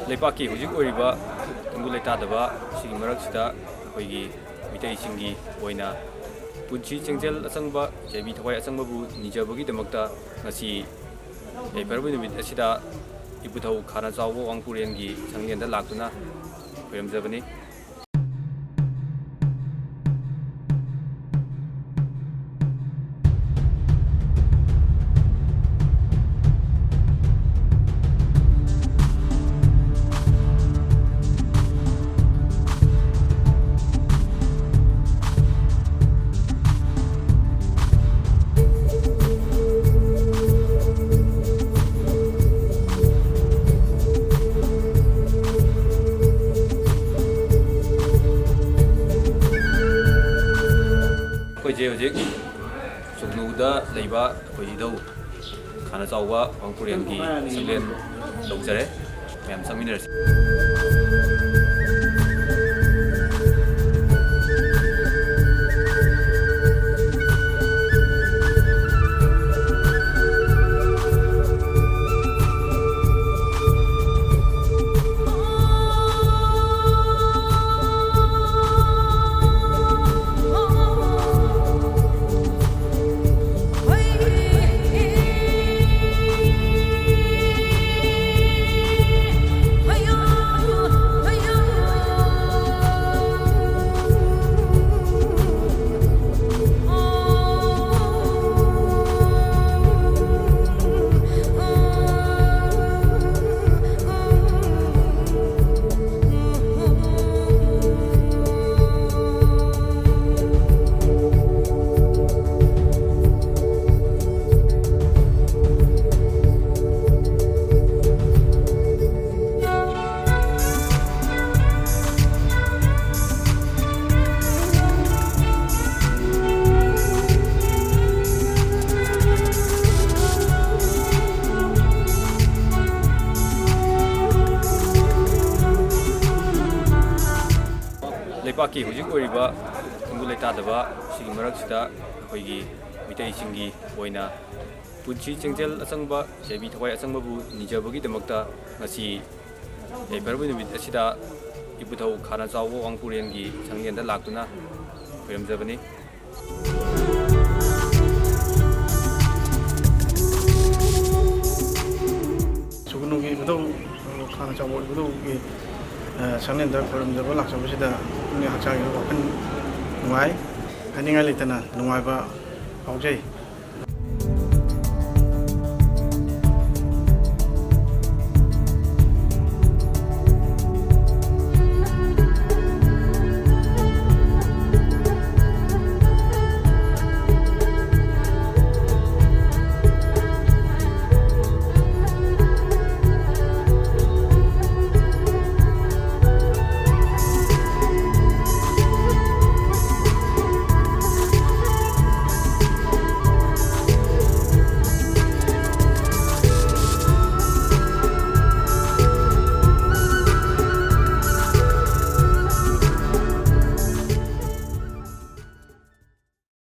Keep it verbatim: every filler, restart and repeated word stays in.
ꯂꯩꯄꯥꯛꯀꯤ ꯍꯧꯖꯤꯛ ꯑꯣꯏꯔꯤꯕ ꯇꯪꯗꯨ ꯂꯩꯇꯥꯗꯕ ꯁꯤꯒꯤ ꯃꯔꯛꯁꯤꯗ ꯑꯩꯈꯣꯏꯒꯤ ꯃꯤꯇꯩꯁꯤꯡꯒꯤ ꯑꯣꯏꯅ ꯄꯨꯟꯁꯤ ꯆꯦꯡꯖꯦꯜ ꯑꯆꯪꯕ, ꯌꯥꯏꯕꯤ ꯊꯋꯥꯏ ꯑꯆꯪꯕꯕꯨ ꯅꯤꯖꯕꯒꯤꯗꯃꯛꯇ ꯉꯁꯤ ꯌꯥꯏꯐꯔꯕ ꯅꯨꯃꯤꯠ ꯑꯁꯤꯗ ꯏꯄꯨꯊꯧ ꯈꯥꯅ ꯆꯥꯎꯕ ꯋꯥꯡꯄꯨꯔꯦꯟꯒꯤ ꯁꯪꯂꯦꯟꯗ ꯂꯥꯛꯇꯨꯅ ꯈꯨꯔꯨꯝꯖꯕꯅꯤ꯫ ꯑꯩꯈꯣꯏꯁꯦ ꯍꯧꯖꯤꯛ ꯁꯨꯒꯅꯨꯗ ꯂꯩꯕ ꯑꯩꯈꯣꯏ ꯏꯙꯧ ꯈꯥꯅ ꯆꯥꯎꯕ ꯋꯥꯡꯄꯨꯔꯦꯟꯒꯤ ꯁꯪꯂꯦꯟ ꯇꯧꯖꯔꯦ꯫ ꯃꯌꯥꯝ ꯆꯪꯃꯤꯟꯅꯔꯁꯤ꯫ ꯂꯩꯄꯥꯛꯀꯤ ꯍꯧꯖꯤꯛ ꯑꯣꯏꯔꯤꯕ ꯇꯪꯗꯨ ꯂꯩꯇꯥꯗꯕ ꯁꯤꯒꯤ ꯃꯔꯛꯁꯤꯗ ꯑꯩꯈꯣꯏꯒꯤ ꯃꯤꯇꯩꯁꯤꯡꯒꯤ ꯑꯣꯏꯅ ꯄꯨꯟꯁꯤ ꯆꯦꯡꯖꯦꯜ ꯑꯆꯪꯕ, ꯌꯥꯏꯕꯤ ꯊꯋꯥꯏ ꯑꯆꯪꯕꯕꯨ ꯅꯤꯖꯕꯒꯤꯗꯃꯛꯇ ꯉꯁꯤ ꯌꯥꯏꯐꯔꯕ ꯅꯨꯃꯤꯠ ꯑꯁꯤꯗ ꯏꯕꯨꯙꯧ ꯈꯥꯅ ꯆꯥꯎꯕ ꯋꯥꯡꯄꯨꯔꯦꯟꯒꯤ ꯁꯪꯂꯦꯟꯗ ꯂꯥꯛꯇꯨꯅ ꯈꯣꯏꯔꯝꯖꯕꯅꯤ꯫ ꯁꯨꯒꯨꯅꯨꯒꯤ ꯏꯕꯨꯙꯧ, ꯈꯥꯅ ꯆꯥꯎꯕ ꯏꯕꯨꯙꯧꯒꯤ, ꯑ, ꯁꯪꯂꯦꯟꯗ ꯈꯣꯏꯔꯝꯖꯕ ꯂꯥꯛꯆꯕꯁꯤꯗ ꯄꯨꯛꯅꯤꯡ ꯍꯛꯆꯥꯡꯒꯤ ꯋꯥꯈꯜ ꯅꯨꯡꯉꯥꯏ, ꯍꯥꯏꯅꯤꯡꯉꯥꯏ ꯂꯩꯇꯅ ꯅꯨꯡꯉꯥꯏꯕ ꯐꯥꯎꯖꯩ꯫